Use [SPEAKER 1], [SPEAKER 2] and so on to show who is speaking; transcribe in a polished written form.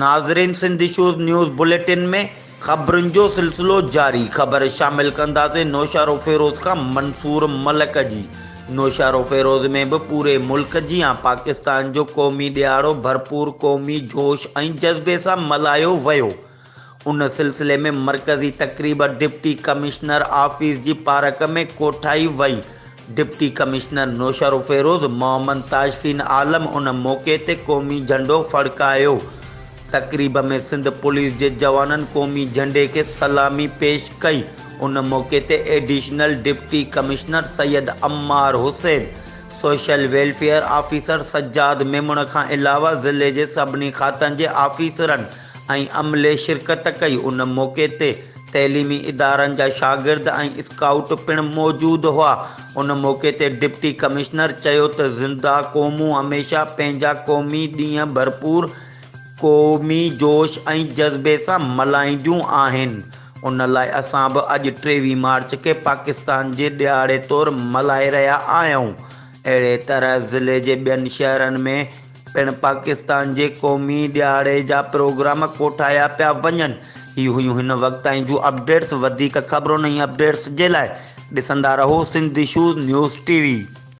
[SPEAKER 1] ناظرين Sindh issues news bulletin ۾ خبرن جو سلسلو جاري خبر شامل ڪنداسين نوشهروفيروز کان منصور ملڪ جي نوشهروفيروز ۾ به پوري ملڪ جيان پاڪستان جو قومي ڏهاڙو ڀرپور قومي جوش ۽ جذبي سان ملهايو ويو ان سلسلي ۾ مرڪزي تقريب ڊپٽي ڪمشنر آفيس جي پارڪ ۾ ڪوٺائي وئي ڊپٽي ڪمشنر نوشهروفيروز محمد تاشفين عالم ان موقعي تي قومي جهنڊو ڦڙڪايو. تقريب ۾ سنڌ پوليس جي جوانن قومي جهنڊي کي سلامي پيش ڪئي. ان موقعي تي additional deputy commissioner Syed Ammar Hussain, social welfare officer Sajjad Memon کان علاوه ضلعي جي سڀني کاتن جي آفيسرن ۽ عملي شرڪت ڪئي. ان موقعي تي تعليمي ادارن جا شاگرد ۽ اسڪائوٽ پڻ موجود هئا. ان موقعي تي ڊپٽي ڪمشنر چيو ته زنده قومون هميشه پنهنجا قومي ڏينهن ڀرپور قومي جوش ۽ جذبي سان ملهائينديون آهن، ان لاء اسان به اڄ 23 مارچ کي پاڪستان جي ڏهاڙي طور ملهائي رهيا آهيون. اهڙي طرح ضلعي جي ٻين شهرن ۾ پڻ پاڪستان جي قومي ڏهاڙي جا پروگرام ڪوٺايا پيا وڃن. هي هيون هن وقت تائين جون اپڊيٽس وڌيڪ خبرن ۽ اپڊيٽس جي لاء ڏسندا رهو Sindh issues news T V.